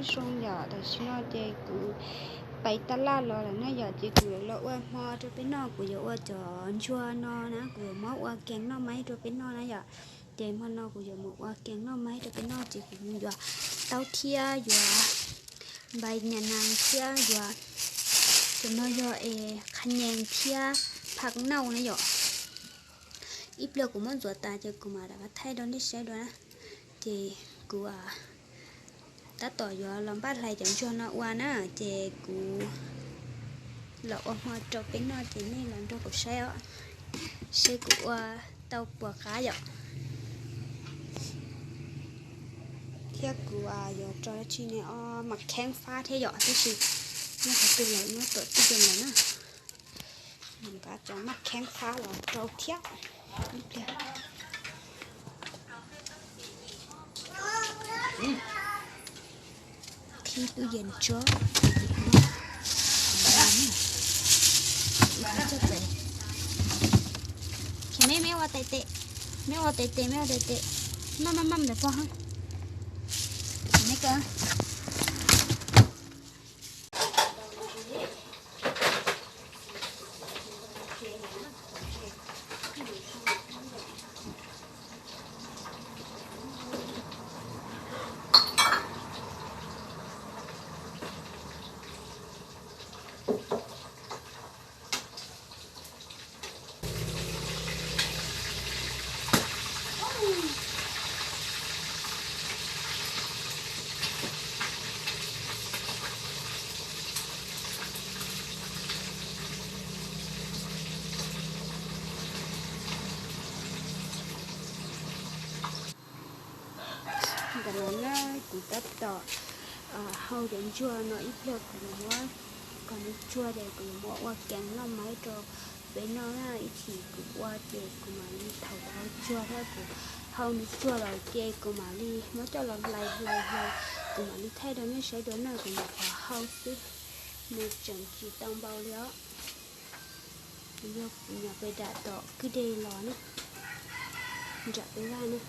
Zoo yom, tam sim no ces kuv pais taj laj los lawm na yom, ces kuv yuav los ua hmo rau peb noj, kuv yuav ua cov ntsuag no na, kuv yuav muab ua kees noj maib rau peb noj na yom. Ces hmo no kuv yuav mus ua kees noj maib rau peb noj, ces kuv mus yuav taub thiab yuav npais nyas nas thiab yuav, cov no yog es qha nyees thiab phaj nauj na yom. Ib pliag kuv muab ntxuav tas ces kuv mam rov qab thaij rau nej saib dua na. Ces kuv tab tom yuav los npaj hlais cov ntsuag no ua na, ces kuv los ua hmo rau peb noj ces nej los nrog kuv saib os, seb kuv ua tau puas qab yom. Thiab kuv yuav rau dab tsi ne, o, mas kheeb fab thiab yom, tab sis noj qhov twg lawm nyob tom tij lawm na. Nqa cov maj kheeb fab los rau thiab. Ib pliag qhib tub yees tso. Ces meb, meb ua tes tes, meb ua tes tes, meb ua tes tes, maj maj maj ntawm pog. Meb ko Ntawm no na, kuv tab tom hau cov ntsuag no, ib pliag kuv yuav muab kom nws tsuag ces kuv yuav muab ua kees noj maib rau peb noj na. Ib chim kuv ua ces kuv mam li thaum kuv hau tsuag thiab kuv hau nws tsuag lawm ces kuv mam li muab coj los hlais hlais hlais, kuv mam li thaij rau nej saib dua na. Kuv nyuam qhuav hau xwb, nws tseem tsis tau npau li os. Kuv yog kuv nyuam pem dam tom kwj deg los na, nram peb vaj na.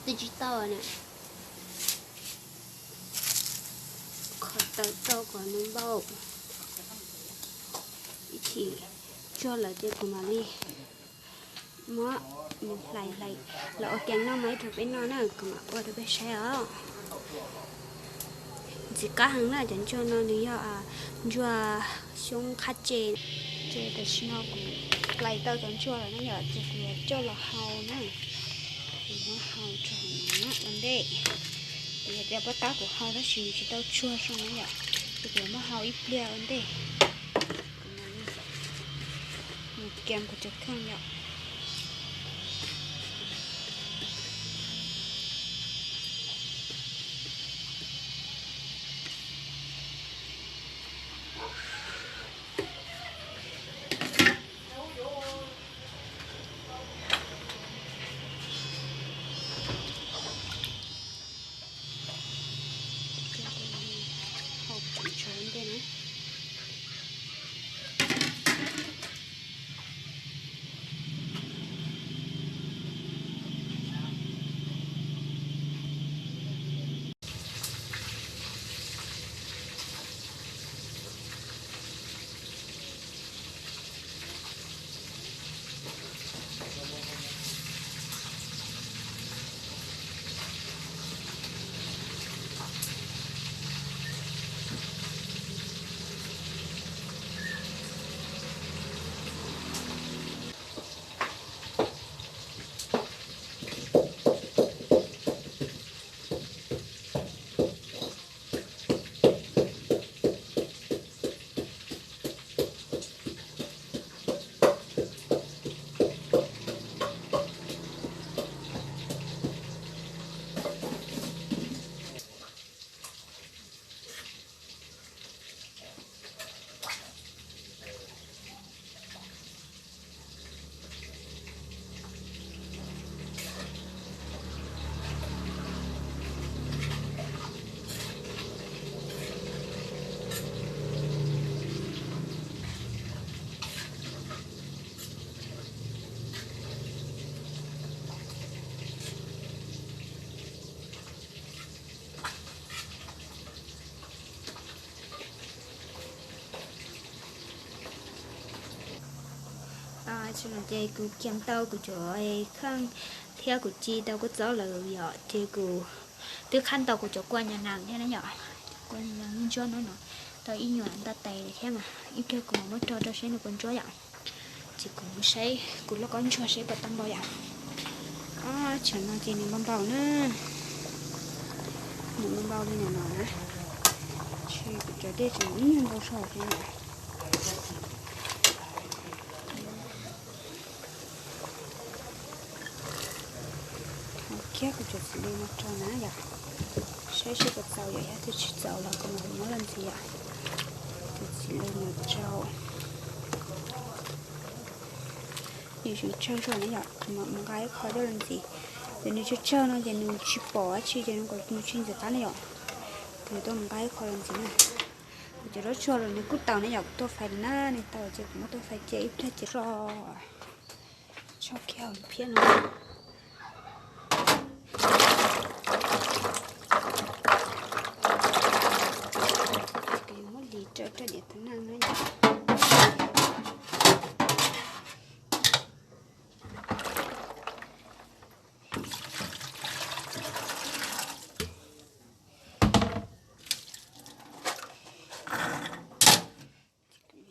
Twb tsis tau na, kho taw tau kom nws npau. Ib chim tsuag lawm ces kuv mam li muab nws hlais hlais los ua kees noj maib rau peb noj na, kuv mam ua rau peb saib os. Ntxim qab heev na, cov ntsuag no nws yog ntsuag xyoob qhab ce. Ces tam sim no kuv hlais tau cov ntsuag lawm na yom, ces kuv yuav coj los hau na. Kuv muab hau rau hauv no ua ntej. Kuv yog tias pab tab kuv hau tab sis nws tsis tau tsuag zoo na yom, ces kuv yuav muab hau ib pliag ua ntej. Mus kiam kuv cov kheej yom. Hau kuv tso ntej na. Ces kuv kiag tau kuv cov kheej thiab kuv ci tau kua txob lawm yom, ces kuv twb qhab tau kuv cov kua nyas nas thiab na yom. Kua nyas nas ntsuab no no tau ib nyuag ntaj tais thiab mas ib pliag kuv mam muab rho rau seb nws puas ntsuab yom. Ces kuv saib kuv lub qaub ntsuag seb puas tau npau yom. Ob tsam no ces nws npau npau na. Nws npau npau li no no na. Ces kuv cov dej tseem ib nyuag ntau zog thiab yom. Hau kiag kuv cov txiv lws no rau na yom. Saib seb puas txaus yom, yog tias tsis txaus los kuv mam muab los ntxiv yom. Cov txiv lws no rau. Nws tseem tsawg zog na yom, kuv mam mus nqa ib qho coj los ntxiv. Ces nws tsawg tsawg no ces nws tsis pom dab tsi ces nws tsis ntxim qab na yom. Kuv yuav tuaj mus nqa ib qho los ntxiv na. Kuv cov zaub tsuag los nws kuj tau na yom, kuv tuaj fais na, nws tau ces kuv muab tuaj fais cia ib pliag ces so tso kiag hauv phiab no. Kuv yuav muab lis rau rau niam tais neej na yom.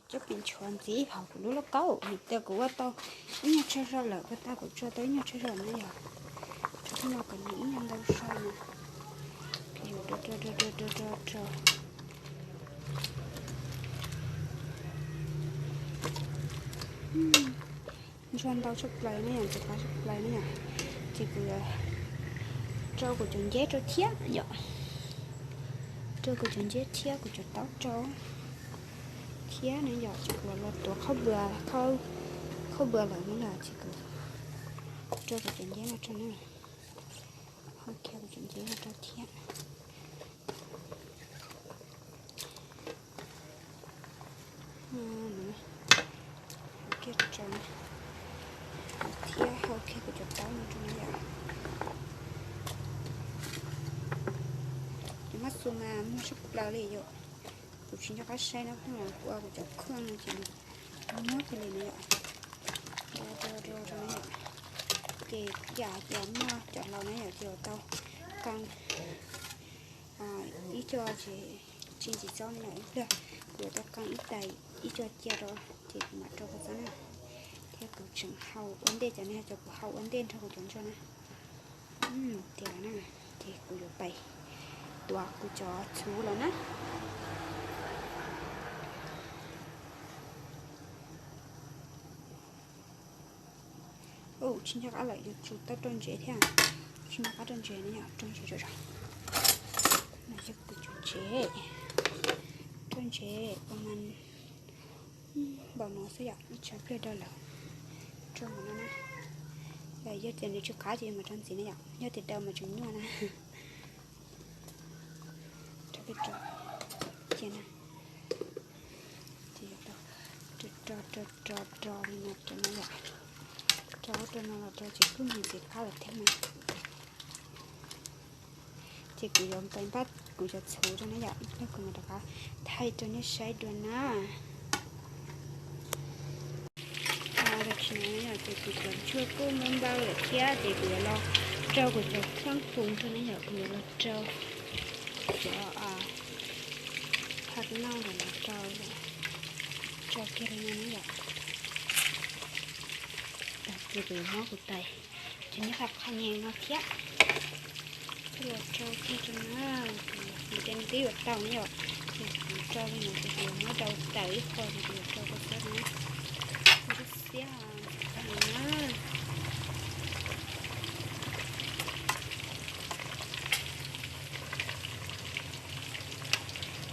Cov pes ntshuav ntxiv hauv kuv lub lauj kaub, vim tias kuv ua tau ib nyuag tsawg zog lawm, ua tag kuv tso tau ib nyuag tsawg zog na yom. Tso no kom nws ib nyuag ntau zog na. Rau, rau, rau, rau, rau, rau. Ntsuag ntau tshaj plaws na yom, ntxim qab tshaj plaws na yom. Ces kuv yuav rau kuv cov nceb rau thiab yom. Rau kuv cov nceb thiab kuv cov taub rau thiab na yom. Ces kuv los tuav qhaub npua, qhaub npua lawm no na, ces kuv rau kuv cov nceb no rau na. Hau kiag kuv cov nceb no rau thiab. Hau kiag rau, thiab hau kiag kuv cov taub no rau na yom. Cov mab xu mas muag tshaj plaws li yom. Kuv tsis nco qab saib no, ua kuv cov kheej no ces nws muag kiag li na yom. Rau, rau, rau, rau na yom. Ces yam cov mab cov laus na yom, ces yuav tau qee ib co ces tsis ntxim txob na yom, ib pliag kuv yuav tau qee ib tais ib co cia rau ces kuv mam rau kua txob na. Thiab kuv tseem hau ua ntej cov no, cov kuv hau ua ntej nrog kuv cov ntsuag na. Tias na, ces kuv yuav pais tuav kuv cov txhuv los na. Ua tsis nco qab lawm, yuav tsum tau rau ntsev thiab. Tsis nco qab rau ntsev na yom, rau ntsev tso. No yog kuv cov ntsev, rau ntsev ua mas npaum no xwb yom, ib tsam pliag daw lawm rau mus no na. Yog tias nws tsis qab ces yuav mam rau ntxiv na yom, yog tias daw mas tseem nyuaj na. Rau peb rau cia na. Ces yuav tau rau rau rau rau rau li no rau no yom. Rau rau no los rau ces kuj mus ntxiv qab lawm thiab na. Ces kuv yuav pais npaj kuv cov txhuv rau na yom, ib pliag kuv mam rov qab thaij rau nej saib dua na. Tam sim no yom, ces kuv cov ntsuag kuj npau npau lawm thiab, ces kuv yuav los rau kuv cov kheej pum rau na yom, kuv yuav los rau cov phaj nauj ntawm no rau, rau kiag li no na yom. Ces kuv yuav muab kuv tais cov nyuag qhab qhab nyem no thiab coj los rau kiag rau na. Kuv tias nws twb yuav tau na yom, ces kuv rau li no ces kuv yuav muab rau tawm ib qho ces kuv yuav rau kua txob na. Ntsuab xiab no na.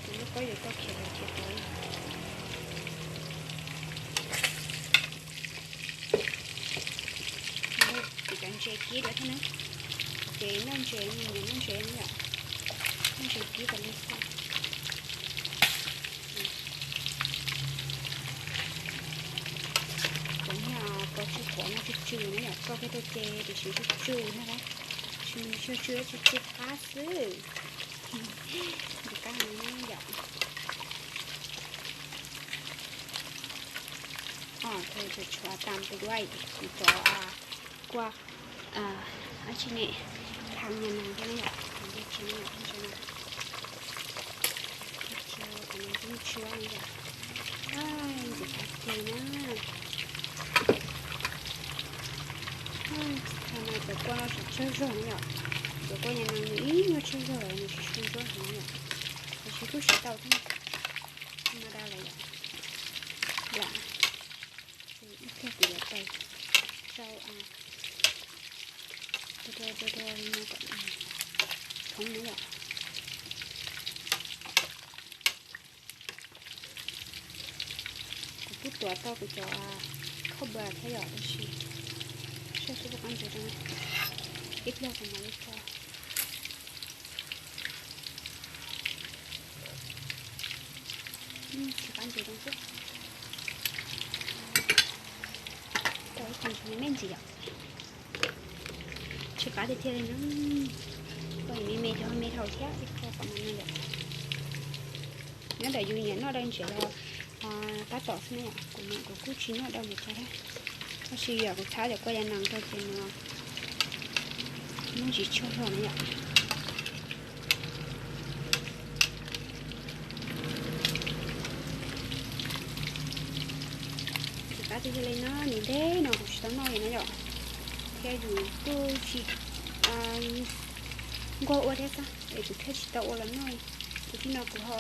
Kuv lub qaub yuav tau khiav los khiav tau. Kuv cov ntses kib lawm thiab na. Ces noj ntses, nyiam noj ntses na yom. Noj ntses kib tas li xwb. Cov niag pos tsw quav no tsw tsw na yom, tso kiag rau ces tiam sis tsw tsw na, tsis tsw tsw, tsw tsw qab xwb. Ntxim qab heev yom. Ces tshuav tas tus duab kuv cov kua, ab tsi ne, khab yas nas thiab na yom, kuv ntsia tsis na yom, ntsia na, ntsia kuv ntsia tsis na yom, ntxim qab tiag na. Thaum no cov kua no tsis tsawg zog na yom, cov kua yas nas nws ib nyuag tsawg zog lawm nws tsis tshua ntsuab heev na yom, tiam sis kuj tsis tau thiab, tsis mas da lawm yom, lam ib pliag kuv yuav tais rau, rau, rau, rau li no kom thoob na yom. Kuv kuj tuav tau kuv cov khauj npua thiab yom, tab sis saib seb puas qab ntses rau na, ib pliag kuv mam li tso. Tsis qab ntses rau xwb, rau ib qho ntses me me ntsis yom. Tsis qab tiag tiag li na. Koj me me cov me dhau thiab ib qho kom mas no yom. Nyob ntawm yus nyiam noj dawb ntses los tab tom xwb na yom, kuv mas kuv kuj tsis noj dawb mus tso thiab, tab sis yam kuv txhab cov kua yas nas rau ces nws muaj ntsis tshuaj hlo na yom. Tsis qab tiag tiag li na, nws ntev no kuv tsis tau noj li na yom, thiab yus kuj tsis nquag ua thiab xwb es kuv thiaj tsis tau ua los noj. Ces tib no kuv ho,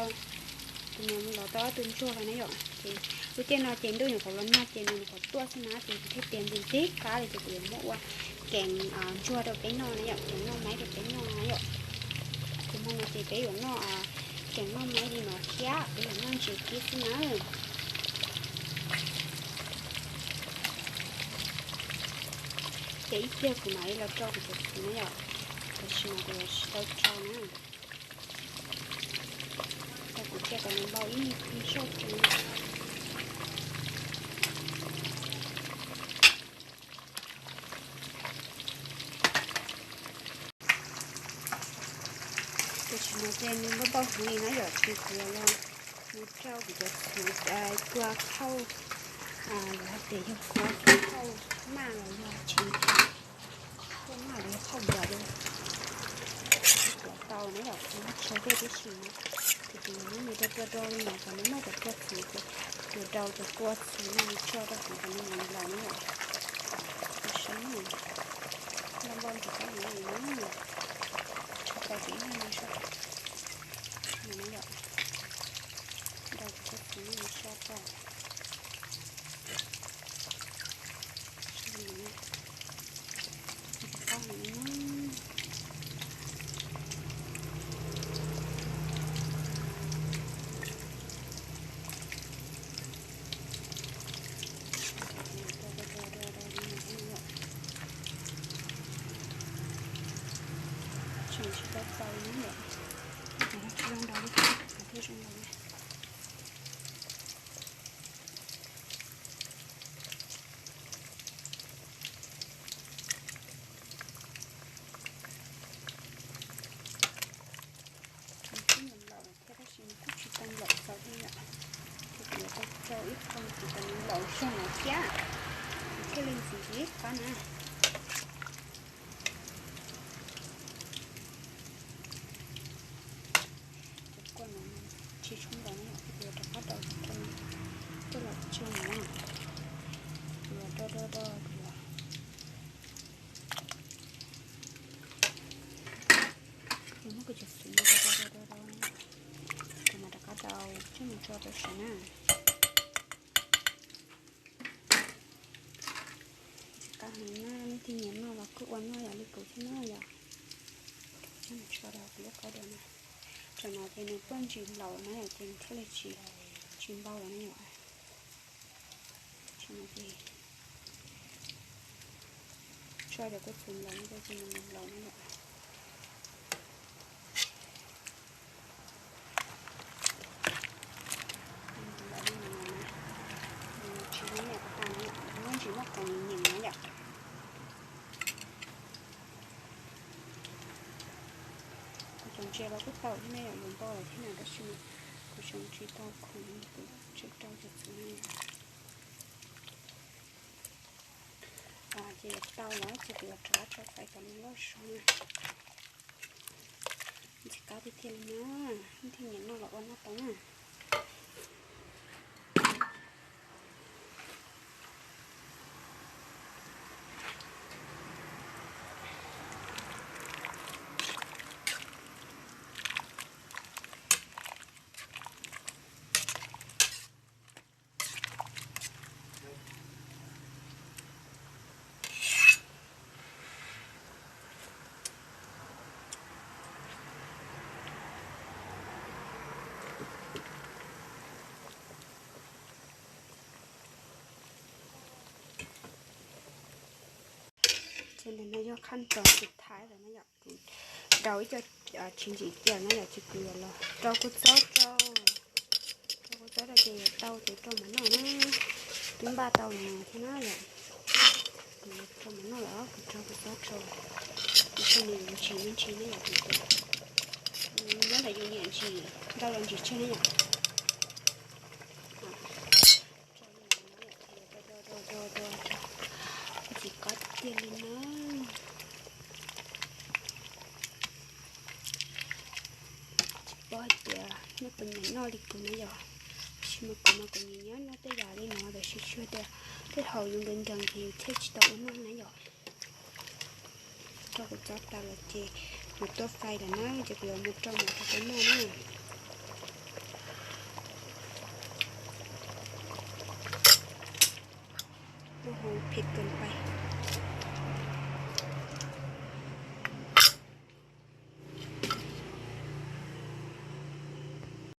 kuv niam mus lov tau ob tug ntsuag los na yom, ces lub caij no ces ntuj nyuam qhuav los nag ces nws nyuam qhuav tuaj xwb na, ces kuv thiaj tias ntev ntev qab li ces kuv yuav muab ua keev ntsuag rau peb noj na yom, keev noj maib rau peb noj na yom. Ces hmo no ces peb yuav noj keev noj maib li no thiab peb yuav noj ntses kib xwb na. Ces ib pliag kuv mam li los rau kuv cov txhuv na yom, tam sim no kuv yuav tsis tau rau na. Rau kuv cia kom nws npau ib nyuag pliag tso. Tam sim no ces nws npau npau heev li na yom, ces kuv yuav los mus rau kuv cov txhuv kua khauj, los hais tias yog kua khauj maj los yog tsis khauj maj los yog khauj npua li. Kuv tau na yom, kuv tshau dej tib si na, ces kuv yuav muab nws rau rau rau li no kom nws muaj cov kua txhuv ces kuv rau cov kua txhuv no tso rau kuv kom nws laus na yom. Kuv saib nws npau npau ntsis kab li no, tshau tau ces ib nyuag no saib. No na yom, rau cov kua txhuv no tso rau. Tseem tsis tau tau li na yom, tsis zoo nraud li, thiaj zoo nraud li. Tseem tsis laus lawm thiab tab sis nws kuj tsis tau laus txaus li yom, ces kuv yuav tau rau ib qho ntxiv kom nws laus zog lawm thiab, nws thiaj li ntxiv ntxiv qab na. Cov kua no tsis tshua npaum no yom, kuv yuav rov qab rau cov kua no coj los tsoo na, kuv yuav rau rau rau kuv yuav, kuv muab kuv cov txhuv no rau rau rau rau, kuv mam rov qab rau coj mus tso rau saum na. Qab heev na, leej twg nyiam noj los kuj ua noj yam li kuv thiab na yom. Coj mus tso rau kuv lub qaub dua na. Tsam no ces nws tuaj ntsis laus na yom, ces nws thiaj li tsis, tsis npau lawm na yom. Tsis no ces tso cov kua txhuv laus no rau ces nws laus na yom. Nws laus li no na, nws tsis zoo li tas na, nws muaj ntsis muaj khoom nyeem na yom. Kuv cov ntses los kuj tau thiab na yom, yuav npau lawm thiab na tab sis mas kuv tseem tsis tau khoom, kuv tseem rau cov txhuv na yom. Ces yuav tau lawm ces kuv yuav rov qab rau fais kom nws loj zog na. Ntxim qab tiag tiag li na, leej twg nyiam noj los ua noj tau na. Ces ntawm no yog khaj ntsos kuv thaiv lawm na yom, kuv rau ib co tsis ntsim cia na yom, ces kuv yuav los rau kua txob rau, rau kua txob rau ces yuav tau ces rau mov noj na. Twb npaj tau mus thiab na yom, kuv yuav rau mov noj lawm kuv rau kua txob rau, ib txhia nws yuav ntsim me ntsis na yom, kuv tias nyob ntawm yus nyiam ntsim ntau los ntsim tsawg na yom. Ntxim qab tiag tiag li na. Tsis paub hais tias nej puas nyiam noj li kuv na yom, tab sis mas kuv mas kuv nyiam nyiam noj tej yam li no tab sis tsuas tias tej thaum yus nkees nkees ces yus thiaj tsis tau ua noj na yom. Rau kuv txob tas lawm ces kuv tuaj fais lawm na, ces kuv yuav mus rau mov rau kua noj na. โอ้โห เผ็ดเกินไป